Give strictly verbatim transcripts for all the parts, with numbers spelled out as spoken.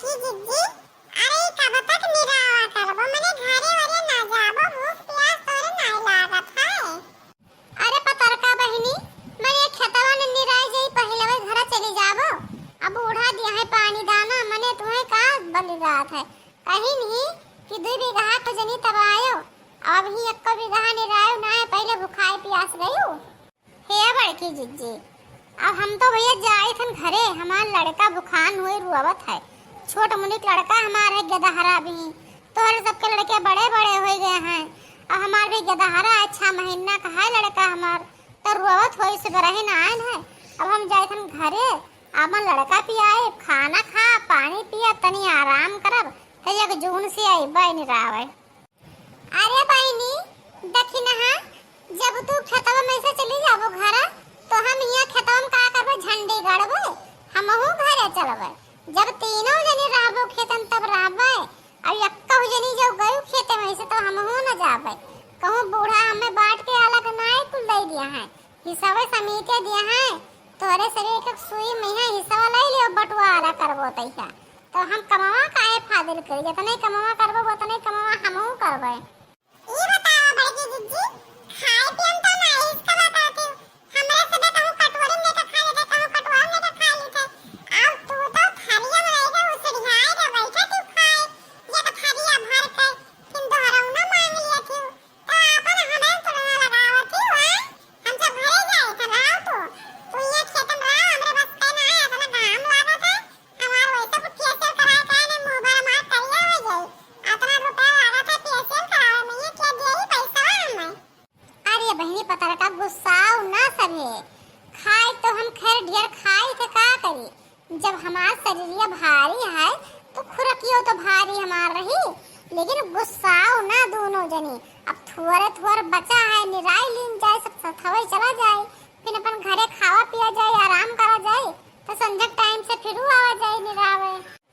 कि जिज्जी, अरे कब तक निरावा करबो, मने घरे वरे ना जाबो, भूख प्यास तोरे नाय लागत है। अरे पतरका बहिनी, मने खेतवा में निराई जाई, पहिले वही घरा चली जाबो। अब बूढ़ा दिया है पानी दाना, मने तुम्हें का बली रात है। कहीं नहीं कि दुई बीघा तो जनी तब आयो, अब ही एक्को बीघा निरायो ना है, पहिले भुखाए प्यास गयो। हे बड़की जिज्जी, अब हम तो भैया जाइत हन घरे, हमार लड़का भुखान हुए रुआवत है। छोट मुनिक लड़का हमार है गदहरा भी, तोहरे सबके लड़के बड़े बड़े हो गए हैं। अब हमार भी गदहरा है, छह महीना का है लड़का हमार, तो रुआवत होई से बरहे ना आयल है। अब हम जाइत हन घरे, आपन लड़का पियाए, खाना खा, पानी पिया, तनी आराम करब, तो एक जून से अइबे निरावे। अरे बहिनी, देखी ना, जब तू खेतवा में से चली जाबो घरा, तो हम यहाँ खेतवा में का करबे, झंडी गाड़बे, हमहू घरे चलबे। जब तीनों जनी रहबो खेतन तब रहबे, और एक्कहू जनी जब गयू खेते में से तो हमहू न जाबे। कहूँ बूढ़ा हमें बांट के अलग नाय कुल दे दिया है, हिसवे समीते दिया है, तोरे सरे एक एक सुई में है हिसवा ले लियो, बंटवारा करबो तैया। तो हम कमवा काहे फादिल करी, जतने कमवा करबो ओतने कमवा हमहू करबे। ई बताओ बड़की जिज्जी, खाए पियन तो ना इसका बताती, हमरा से कहूँ कटोरी में लेके खा लेते, कहूँ कटोरा में लेके खा लेते। अब तू तो थालिया में लेके उसरियाए के बैठे तू खाए, ये तो थालिया भर के फिर दोहरौना मांग लिया तू। तो आपन हमें तुलना लगावत ही हुआ, हम सब घरे जाए तो लाओ तू, तू ये खेतन रहा, हमरे बस के ना है, इतना घाम लागत है। हमार वैसे कुछ फेशियल कराए काहे ने मुंह भर हमार करिया हो जाई। अतना रुपया लागत है फेशियल करावे में, ये क्या देई पैसा हमें? अरे बहिनी पतरका गुस्साओ ना सभे। खाए तो हम खैर ढेर खाई थे का करी? जब हमार शरीरिया भारी है तो खुरकियो तो भारी हमार रही। लेकिन गुस्साओ ना दोनों जनी। अब थोरे थोर बचा है निराई लीन जाए, सब सथवे चला जाए। फिर अपन घरे खावा पिया जाए, आराम करा जाए। तो संझक टाइम से फिरू आवा जाए निरावे।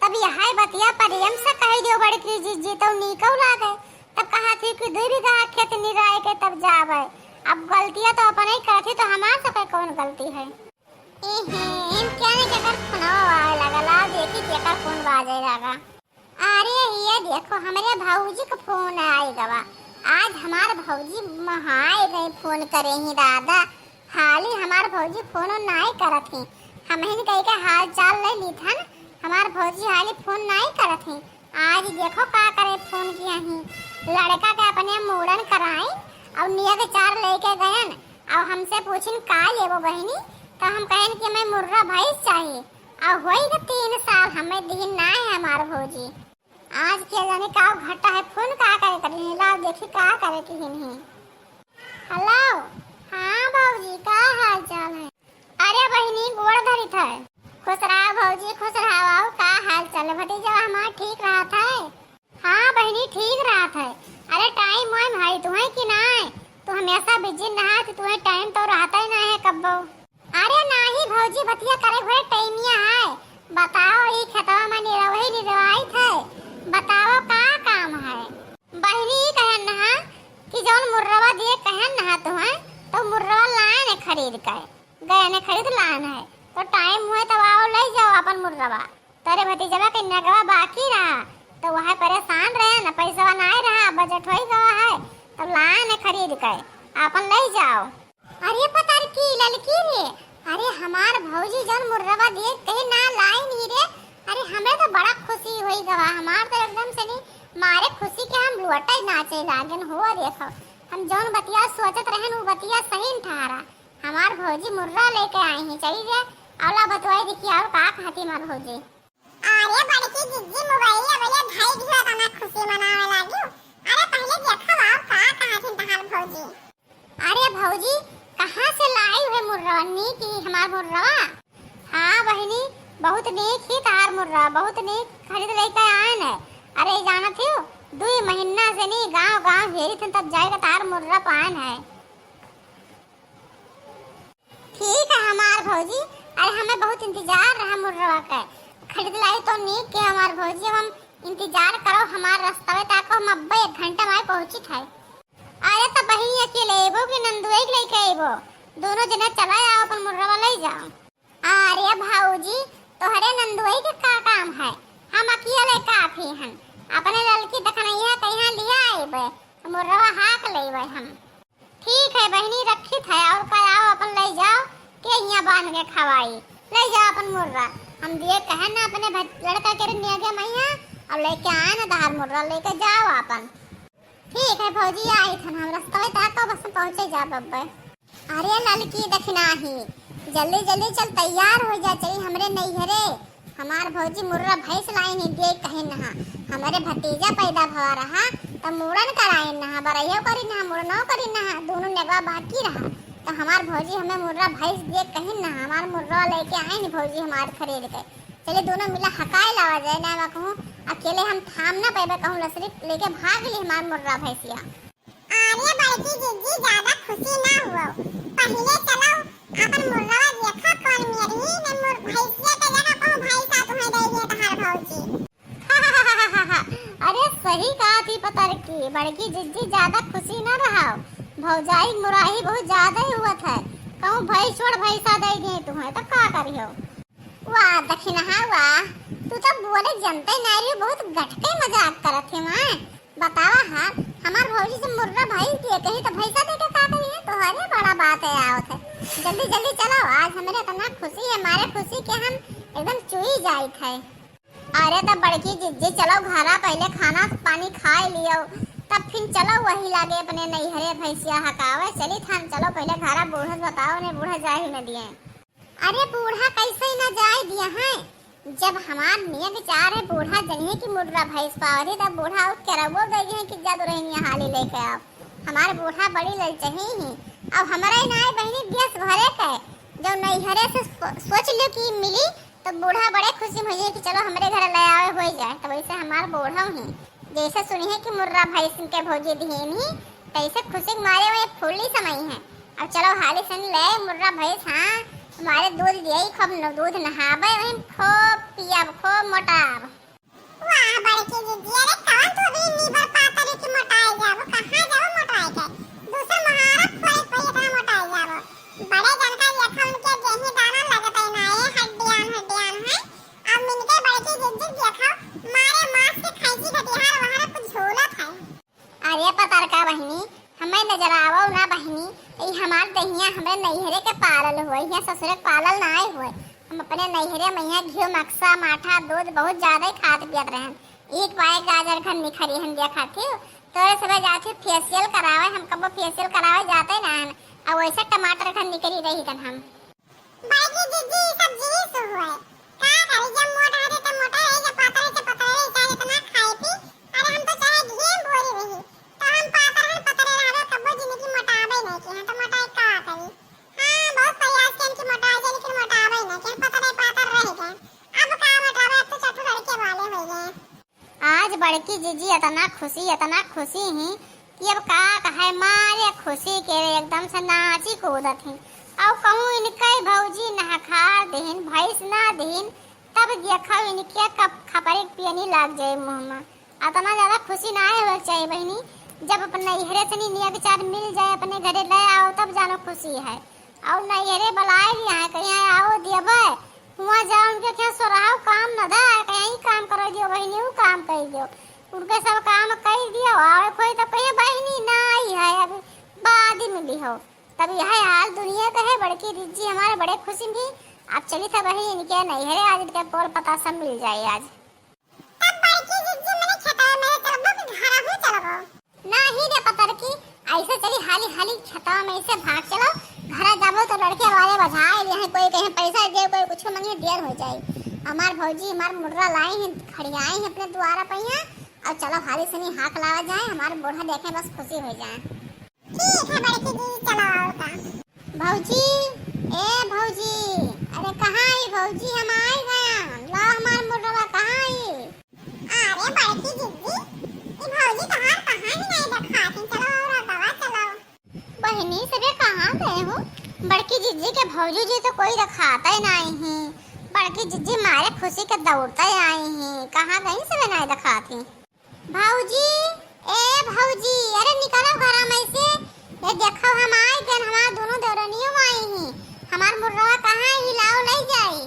तब यहै बतिया प्रेम से कहि दियो बड़की जिज्जी, तउ नीकउ लागे। तब कहत ही कि दुइ बीघा खेत निराए के तब जाबे। अब गलतिया तउ अपने ही करत ही, तउ हमार सबके कउन गलती है? एहे, इन क्या ने केकर फोनवा आवे लागल, आ देखी केकर फोन बाजे लागा। अरे ये देखो, हमरे भौजी क फोन आइ गवा। आज हमार भौजी महाए गई फोन करे ही दादा। हाली हमार भौजी फोनो नाई करत ही। हमहिन कहि के हाल चाल ले लीत हन, हमार भौजी हाली फोन नाई करत ही। आज देखो का करे फोन किया ही। लड़का के अपने मूड़न कराई अउर नियत चार लेके गयन अउर हमसे पूछिन का लेबो बहिनी, त हम कहन कि हमें मुर्रा भैंस चाही। अउर होई के तीन साल हमें दिहिन नाई है हमार भौजी। आज के जाने का घटा है, फोन का करे करी, लाओ देखी का करे की हिनही। हेलो, हाँ भौजी, का हाल चाल है? अरे बहिनी, गोड़ धरित है। खुश रहा भौजी, खुश रहा। अउर का हाल चाल है? भतीजा हमार ठीक रहत है? हाँ बहिनी, ठीक रहत है। अरे टाइम वाइम है तुहे कि नाय? तू हमेशा बिजी रहत, तुहे टाइम तो रहता ही ना है कब्बो। अरे नाही भौजी, बतिया करे घरे टाइमिया है। बताओ, ई खेतवा में निरवही निरवाइत है। बताओ, का काम है? बहिनी, ई कहन नहा कि जौन मुर्रवा दिए कहन नहा तुहे, तो मुर्रवा लायन है खरीद के, गयन है खरीद लायन है। तो टाइम हुए तब आओ, ले जाओ अपन मुर्रवा। तोरे भतीजवा के नगवा बाकी रहा, तो वह परेशान रहे न, पैसवा नाय रहा, बजट होई गवा है, तो लायन है खरीद के, अपन ले जाओ। अरे पतरकी ललकी रे, अरे हमार भौजी जौन मुर्रवा दिए कहे ना लाइन ही रे। अरे हमें तो बड़ा खुशी होई गवा, हमार तो एकदम से नहीं मारे खुशी के हम लोटे नाचे लागेन हो। देखो हम जौन बतिया सोचत रहन उ बतिया सही न ठहरा। हमार भौजी मुर्रा लेके आई ही, चली रे। अउला बतवाई देखी अउर का कहती हमार भौजी। अरे बड़की जिज्जी मोबाइल भैया धई दियो तना खुशी मनावे लागी। अरे पहले देखो अउर का कहती तहार भौजी। अरे भौजी, कहाँ से लाई है मुर्रवा? नीक ही हमार मुर्रवा। हाँ बहिनी, बहुत नीक ही तहार मुर्रवा, बहुत नीक खरीद लेके आयन है। अरे जानत हियो, दुई महीना से नी गाँव गाँव हेरित हन, तब जाइके तहार मुर्रा पायन है। ठीक है हमार भौजी, अरे हमें बहुत इंतजार रहा मुर्रवा के, खरीद लाई तो नीक के हमार भौजी, अब हम इंतजार करो हमार रस्तवे ताको, हम अब्बे एक घंटा में पहुँचित है। अरे तो बहिनी अकेले अइबो कि नंदुए के लेके अइबो? दोनों जने चला जाओ, अपन मुर्रवा ले जाओ। अरे भौजी, तोहरे नंदुए के का काम है? हम किया ले काफी हन। अपने ललकी दखनैया कहिया लिया आइबे, मुर्रवा हाँक लेबे हम। ठीक है बहिनी, रखित है, और का, आओ अपन ले जाओ, के हियाँ बांध के खवाई, ले जाओ अपन मुर्रा। हम दिए कहे ना अपने भत-, लड़का के नियगे मैया, अब लेके आए ना तहार मुर्रा, लेके जाओ अपन। ठीक है भौजी, आई थन हम, रस्तवे तक तो बस पहुँचे जा बब्बे। अरे ललकी दखिनाही, जल्दी जल्दी चल, तैयार हो जा, चली हमरे नैहरे। हमार भौजी मुर्रा भैंस लाई नहीं दिए कहीं नहा, हमरे भतीजा पैदा भवा रहा, त मूड़न कराइन नहा, बरैयो करी नहा, मुड़नो करी नहा, दोनों नेगवा बाकी रहा, त हमार भौजी हमें मुर्रा भैंस दिए कहीं नहा, हमार मुर्रा लेके आइन भौजी हमार खरीद के। चले दोनों मिला हकाए लावा जाए, ना मैं कहूँ अकेले हम थाम ना पाएबे, कहूँ लसरी लेके भाग ली हमार मुर्रा भैंसिया। अरे बड़की जिज्जी, ज्यादा खुशी ना हुओ, पहिले चलो अपन मुर्रवा देखो कौन मेरी ने मुर भैंसिया के जगह कहूँ भैंसा तुम्हें दे दिए तहार भौजी। अरे सही कहा थी पतरकी, बड़की जिज्जी ज्यादा खुशी ना रहाओ, भौजाई मुराही बहुत ज्यादा ही हुआ था, कहूँ भैंस छोड़ भैंसा दे दिए तुम्हें तो का करियो। वाह दखिनहा वाह, तू तो बोले जनते नारी, बहुत गटके मजाक करत है माँ। बतावा हा, हमार भौजी से मुर्रा भैंस दिए कहीं तो भैंसा दे के का करी है? तोहरे बड़ा बात है आवत है। जल्दी जल्दी चलो, आज हमरे इतना खुशी है, मारे खुशी के हम एकदम चुई जाइत है। अरे तो बड़की जिज्जी चलो घरा पहले खाना पानी खाए लियो, तब फिर चलो वही लागे अपने नैहरे भैंसिया हकावे चली थान। चलो पहले घरा बूढ़ा से बताओ, ने बूढ़ा जाए ही न दिए। अरे बूढ़ा कैसे न जाए दिया है, जब हमार नियत चार है बूढ़ा जनिए कि मुर्रा भैंस पावत ही, तब बूढ़ा उठ के रउओ दे दिए कि जा दुरहिनिया हाली लेके आओ। हमार बूढ़ा बड़ी ललचही ही, अब हमारे नाय बहिनी दियस भरे के, जब नैहरे से सो-, सोच लियो कि मिली, तो बूढ़ा बड़े खुशी में होइए कि चलो हमरे घर ले आवे हो जाए। तो वैसे हमार बूढ़ा ही जैसे सुनी है कि मुर्रा भैंस इनके भौजी दिहेन ही, तैसे खुशी के मारे वही फूली समाई है। अब चलो हाली सन ले मुर्रा भैंस, हाँ, हमारे दूध दिए, खूब न-, दूध नहाबे, वही खूब पियब, खूब मोटाब। वाह बड़की जिज्जी, अरे कौन तू भी नीबर पातरी की मोटाए जाबो, कहाँ जाबो मोटाए के? दूसर महारत कोई कोई इतना मोटाए जाबो। बड़े जनका देखा उनके देही दाना लगते ना, ये हड्डियान हड्डियान है। अब मिनके बड़की जिज्जी देखा, मारे मांस के खैची घटिहार वहां कुछ झूलत है। अरे पतरका बहिनी, हमें नजर आवो ना बहिनी, ई हमार दहिया हमरे नैहरे के पारल हुए, यहाँ ससुरे के पालल ना आए हुए। हम अपने नैहरे में यहाँ घी, मक्सा, माठा, दूध बहुत ज्यादा ही खात पियत रहन। एक बार गाजर घर निखरी हम दिया खाती हो, तोरे सब जाती फेशियल करावे, हम कबो फेशियल करावे जाते ना हन। अब वैसे टमाटर घर निकरी रही तन हम। बड़की जिज्जी, ई सब जिनिस हुए। का करी, जब मोट हटे त मोटा रही, जब पातर रही त पातर रही, चाहे जितना खाए पी। अरे हम तो चाहे घी में बोरी रही, तो हम पातर हन, पतरे रहबे, कब्बो जिंदगी मोटाबे नहीं की, हाँ तो मोटाए का करी। हाँ, बहुत प्रयास किन कि मोटा जाए, लेकिन मोटाबे नहीं की, पतरे पातर रह गए। अब का मोटाबे, अब तो चट्टू लड़के वाले हो गए। आज बड़की जिज्जी इतना खुशी, इतना खुशी ही कि अब का कहे, मारे खुशी के एकदम से नाची कूदत ही। और कहूँ इनके भौजी नहखा दिहिन, भैंस ना दिहिन, तब देखो इनके कब खपरे के पियनी लाग जाए मुँह में। इतना ज्यादा खुशी ना होवे के चाहिए बहिनी, जब अपने नैहरे से नियत चार मिल जाए, अपने घरे ले आओ, तब जानो खुशी है। और नैहरे बुलाए भी हैं, कहीं आओ दियबे, हुआं जाओ उनके क्या सोराव काम न दा, कहीं काम करो दियो बहिनी, ऊ काम कर दियो, उनके सब काम कर दियो। आवे कोई तो कहिए बहिनी ना आई है, अभी बाद में मिली हो। तब यह हाल दुनिया का है, बड़की जिज्जी हमारे बड़े खुशी में। आप चली था बहिनी इनके नैहरे, आज इनके पोर पता सब मिल जाए आज। तब बड़की जिज्जी मने खेतवा में चलबो कि घरा हूँ चलबो? नाही रे पतरकी, ऐसे चली हाली हाली खेतवा में से भाग चलो, घरा जाबो तो लड़के वाले बजाए लिए हैं, कोई कहे पैसा दे, कोई कुछ मांगे, देर हो जाए। हमार भौजी हमार मुर्रा लाई हैं, खड़ियाए हैं अपने द्वारा पहिया, और चलो हाली सनी हाक लावा जाए, हमार बूढ़ा देखे बस खुशी हो जाए। ठीक है बड़की जी, चलो आओ का। भौजी, ए भौजी, अरे कहाँ आई भौजी, हम आई गया, ला हमार मुर्रवा कहाँ आई? अरे बड़की जिज्जी, ई भौजी तोहार कहाँ ही नहीं देखात ही, चलो और गवा चलो। बहिनी सबे कहाँ गए हो? बड़की जिज्जी के भौजी जी तो कोई देखात ही नहीं ही, बड़की जिज्जी मारे खुशी के दौड़ते आई ही, कहाँ गई सबे नहीं देखात ही। भौजी, ए भौजी, अरे निकलो घरा में से। ये देखो हम आई गन, हमार दोनों देवरनियों आई ही। हमार मुर्रवा कहाँ ही, लाओ ले जाई।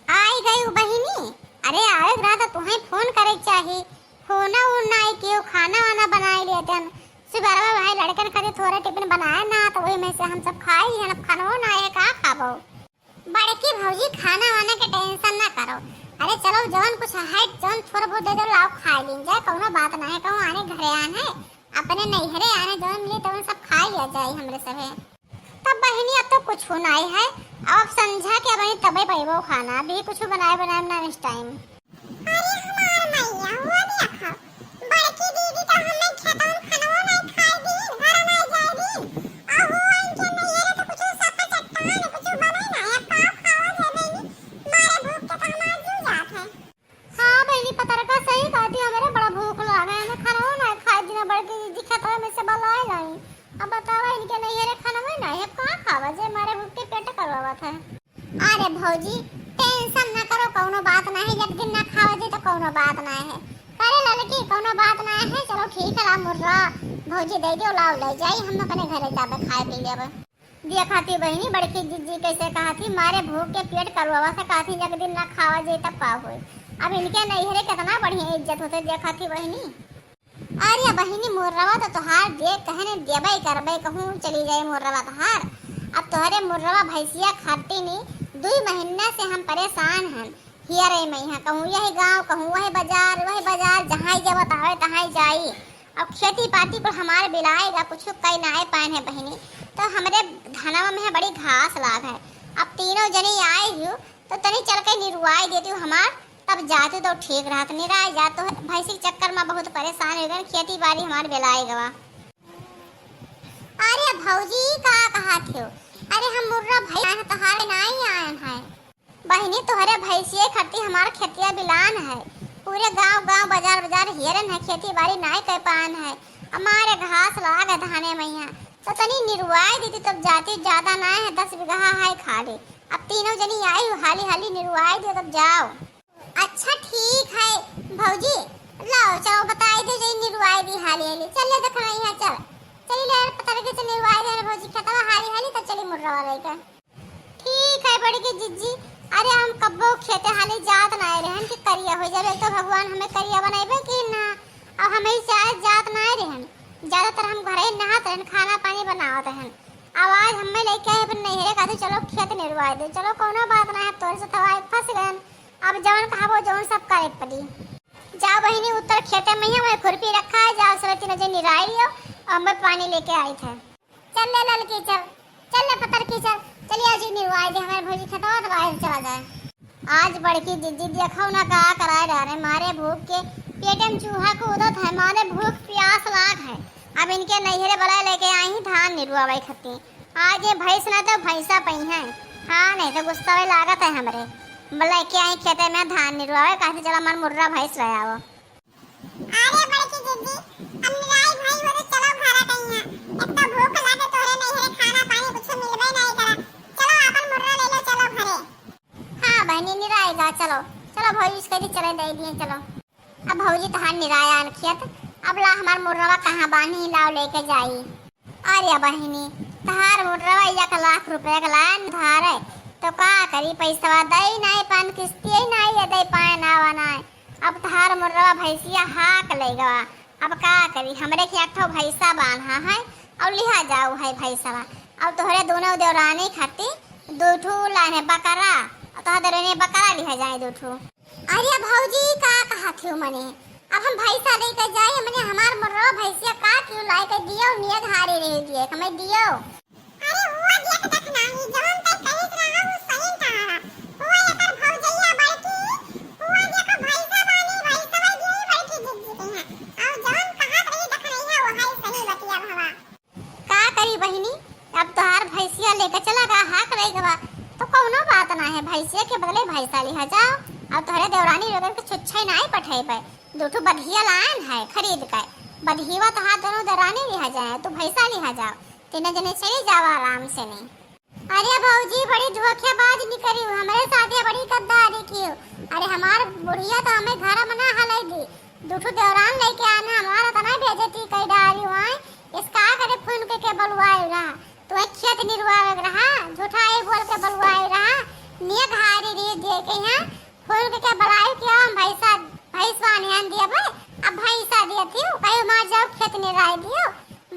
आई गई उ बहिनी, अरे आवे के रहा तो तुहैं फोन करे के चाही, फोन उन नाहीं कियो, खाना वाना बनाए लेतन। सुबह भाई लड़कन खातिर थोड़ा टिफिन बनाए ना, तो वही में से हम सब खाई हैं, अब खाना ना है, का खाबो? बड़की भौजी, खाना वाना के टेंशन ना करो। अरे चलो, जौन कुछ है, जौन थोड़ा बहुत दे दो, लाओ खाए लीन जाए, कौनो बात ना है। कहूँ आने घरे आन है, अपने नैहरे आने, जौन मिली तौन सब खाए लिया जाए हमरे सभे। तब बहिनी, अब तो कुछ नाहीं है, अब संझा के बनी तबे पैबो खाना, अभी कुछ बनाए बनाए ना इस टाइम। अरे हमार मैया, वो देखो, बड़की दीदी तो हमें खेतवन खनवो नहीं खाए दीन, घर नहीं जाए दीन। आ वो इनके नैहरे तो कुछ सफा चट्टान, कुछ बने ना, अब का खावा जाए बहिनी? मारे भूख के तो हमार जीव जात है। हाँ बहिनी, पतरका सही कहती, हमरे बड़ा भूख लागे है, हमें खनवो नहीं खाए दीन, बड़की दीदी खेतवे में से बलाए लाई। अब बतावा, इनके नैहरे खनवे नहीं है, अब कहाँ खावा जे मारे भूख के पेट करवावत है। अरे भौजी, टेंशन ना करो, कौनो बात ना है, एक दिन ना खावा जी तो कौनो बात ना है। करे ललकी, कौनो बात ना है, चलो ठीक है, ला मुर्रा भौजी दे दियो, लाओ ले जाई, हम अपने घरे जाबे खाए पी लेबे। देखा थी बहिनी, बड़की जिज्जी कैसे कहा थी, मारे भूख के पेट करवावा से कहा थी, एक दिन ना खावा जी तब का होई। अब इनके नैहरे कितना बढ़िया इज्जत होते, देखा थी बहिनी। अरे बहिनी, मुर्रवा तो तोहार दे कहने देबे करबे, कहूँ चली जाए मुर्रवा तोहार। अब तोहरे मुर्रवा भैंसिया खातिर नी दुई महीना से हम परेशान हन। हियरे में यहाँ कहूँ यही गाँव, कहूँ वही बाजार, वही बाजार, जहाँ ही जब आवे तहाँ ही जाई। अब खेती पाती पर हमारे बिलाएगा, कुछ कई नाए पाए हैं बहिनी, तो हमरे धनवा में बड़ी घास लाग है। अब तीनों जनी आई हूँ तो तनी चल के निरुआई देती हूँ हमार, तब जाती तो ठीक रहत। निराय जात तो है, भैंसी के चक्कर में बहुत परेशान हो गए, खेती बाड़ी हमार बेलाए गवा। अरे भौजी, का कहा थियो? अरे हम मुर्रा भाई आए हैं, तोहारे नाई आयन है। बहिनी, तोहरे भैंसिए खातिर हमार खेतिया बिलान है, पूरे गांव गांव बाजार बाजार हेरन है, खेती बाड़ी नाई कर पान है, हमारे घास लाग है धाने मैया, तो तनी निरुआई देती तब जाती, ज्यादा नाई है, दस बीघा है खाली। अब तीनों जनी आई हो, हाली हाली निरुआई दे तब जाओ। अच्छा ठीक है भौजी, लाओ चलो बताई दे जई निरुआई दी हाली हाली। चल ले देख रही है, चल चली ले पतर के चल निरुआई दे भौजी खेतवा हाली हाली, तो चली मुर्रा वाले का। ठीक है बड़की जिज्जी, अरे हम कब्बो खेते हाली जात नाय रहन कि करिया हो जाबे, तो भगवान हमें करिया बनाइबे कि ना। अब हमें शायद जात नाय रहन, ज्यादातर हम घरे नहात रहन, खाना पानी बनावत रहन। अब आज हमें लेके आए अपन नैहरे का, तो चलो खेत निरुआई दे, चलो कौनो बात ना है, तोरे से थवाई फंस गए। अब जवन कहबो जवन सब करे पड़ी। जाओ बहिनी, उत्तर खेते में ही हमारे खुरपी रखा है, जाओ सब तीनों जन निराई लियो और मैं पानी लेके आई थे। चल ले ललकी चल, चल ले पतर की चल, चलिए आज ही निरुआई दे हमारे भौजी खेतवा, तो बाहर चला जाए। आज बड़की जिज्जी देखो ना का कराए डारे, मारे भूख के पेटे में चूहा कूदत है, मारे भूख प्यास लाग है। अब इनके नैहरे बलाए लेके आई ही धान निरुआवे खत्ती। आज ये भैंस ना तो भैंसा पई है, हाँ नहीं तो गुस्सा वे लागत है हमरे। लेके आई खेते में धान निरुआवे, कहते चला मन मुर्रा भैंस ले आओ। अरे बड़की दीदी, अब निराई भाई हो तो चलो घरे कहीं है। एक तो भूख लागे तोरे नैहरे खाना पानी कुछ मिलबे नहीं करा। चलो आपन मुर्रा ले लो, चलो घरे। हाँ बहिनी निराई गा, चलो। चलो भौजी इसके लिए चले दे दिए, चलो। अब भौजी तहार निराय आन खेत, अब ला हमार मुर्रवा कहाँ बानी, लाओ लेके जाई। अरे बहिनी, तहार मुर्रवा एक लाख रुपया के लान धारे, तो का करी, पैसवा दई नाई पान, किस्तिये नाई दे पाए ना बनाए। अब तहार मुर्रवा भैंसिया हाक ले गवा। अब का करी, हमरे के एक ठो भैंसा बान्हा है और लिहा जाऊ है भैंसवा। अब तोहरे दोनों देवरानी खाती दो ठो लाने बकरा, और तोहर देवरानी बकरा लिहा जाए दो ठो। अरे भौजी, का कहत हो मने? अब हम भैंसा लेके जाए, मने हमार मुर्रवा भैंसिया का क्यों लाए के दियो, नियत हारे रह दिए, हमें दियो। अरे वो देख, देख नाही, जवन तै कहित रहा, वो सही कहा रहा। वो एकर भौजैया बड़की, वो देखो भैंसा बानी, भैंसा बानी बड़की जिज्जी के हैं। और जवन कहत रही, देख नहीं है, वो है सही बतिया भवा। का करी बहिनी, अब तोहार भैंसिया लेके चला गा, हाक रही गवा, तो कौनो बात ना है, भैंसिया के बदले भैंसा लिहा जाओ। अब तोहरे देवरानी लोगन के छुच्छे नाई पठेबे, दो ठो बधिया लायन है खरीद के, बधिया तोहार दोनों देवरानी लिहा जाए, तू भैंसा लिहा जाओ। तीनों जने चली जावा आराम से ने। अरे भौजी, बड़ी धोखेबाज निकली हो, हमरे साथे बड़ी गद्दारी की हो। अरे हमार बुढ़िया तो हमें घर में ना हलाई दी, दू ठो देवरान लेके आना, हमारा तना बेइज्जती कई डारी हुआ है। इसका करे फोन के, के बलवाए रहा, तो खेत निरवावे रहा, झूठा ये बोल के बलवाए रहा, निये घारी री दे के यहाँ फोन करके बुलायो कि हम भैंसा, भैंसवा निहान दिया भाई, अब भैंसा दिया थी, कहियो मार जाओ खेत निराई दियो।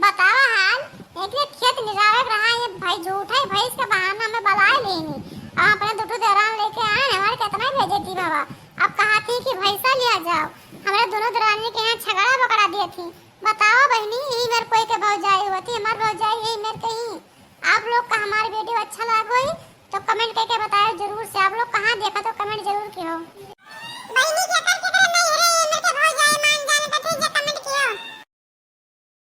बतावा हाल, एक दिन खेत निरावे के रहा, ये भाई झूठा ही भैंस के बहाना में बुलाए लेनी। अब अपने दुटू देवरान लेके आए, हमारे कितना बेइज्जती बाबा। अब कहा थी कि भैंसा लिया जाओ, हमारे दोनों देवरानी के यहाँ झगड़ा पकड़ा दिया थी। बताओ बहनी, यही मेरे कोई के भौजाई होती, हमारे भौजाई यही मेरे कहीं। आप लोग का हमारे वीडियो अच्छा लागो ही तो कमेंट करके बताओ जरूर से। आप लोग कहाँ देखा तो कमेंट जरूर किहो।